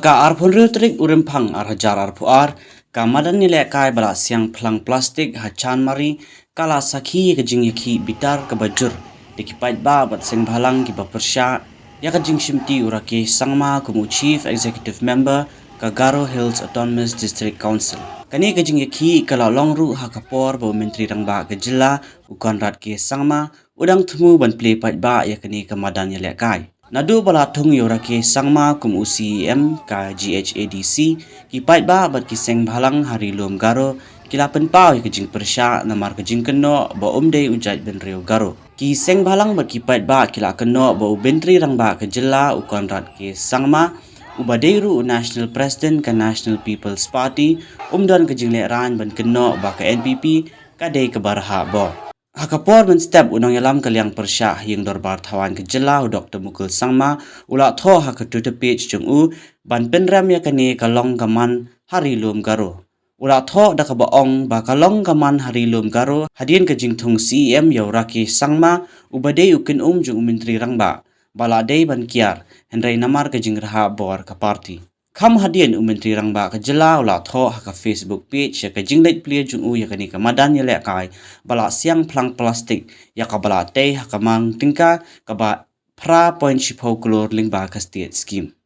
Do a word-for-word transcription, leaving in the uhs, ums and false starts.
Ka arphew hynriew tarik u Rymphang ar hajar arphew ar, ka madan ïalehkai ba la siang phlang plastik ha Chanmari ka la sakhi ïa ka jingïakhih bitar kaba jur da ki paidbah bad seng bhalang kiba pyrshah ïa ka jingshimti u Rakesh Sangma kum u Chief Executive Member ka Garo Hills Autonomous District Council. Kane ka jingïakhih ka la long ruh ha ka por ba u Myntri Rangbah ka jylla u Conrad K Sangma u dang thmu ban plie paidbah ïa kane ka madan ïalehkai. Naduh ba la thung ïa u Rakesh Sangma kum u C E M ka G H A D C, ki paidbah bad ki seng bhalang ha Ri Lum Garo ki la pynpaw ïa ka jingpyrshah namar ka jingkynnoh ba um dei u jaitbynriew Garo. Ki seng bhalang bad ki paidbah ki la kynnoh ba u Myntri Rangbah ka jylla u Conrad K Sangma, uba dei ruh u National President ka National People's Party, um don ka jinglehrain ban kynnoh ba ka N P P ka dei kaba rhah bor. Ha ka por mynstep, u nongïalam ka liang pyrshah ha ïing dorbar thawaiñ ka jylla u Doctor Mukul Sangma u la thoh ha ka Twitter page jong u ban pynrem ïa kane ka long ka man ha Ri Lum Garo. U la thoh da kaba ong ba ka long ka man ha Ri Lum Garo hadien ka jingthung C E M ïa u Rakesh Sangma, uba dei u kynum jong u Myntri Rangbah, ba la dei ban kiar, hynrei namar ka jingrhah bor ka party. Kham hadien, u Myntri Rangbah ka jylla u la thoh ha ka Facebook page ïa ka jingleit plie jong u ïa kane ka madan ïalehkai ba la siang phlang plastik, ïa kaba la tei ha ka mang tyngka kaba phra point shiphew klur lyngba ka state scheme.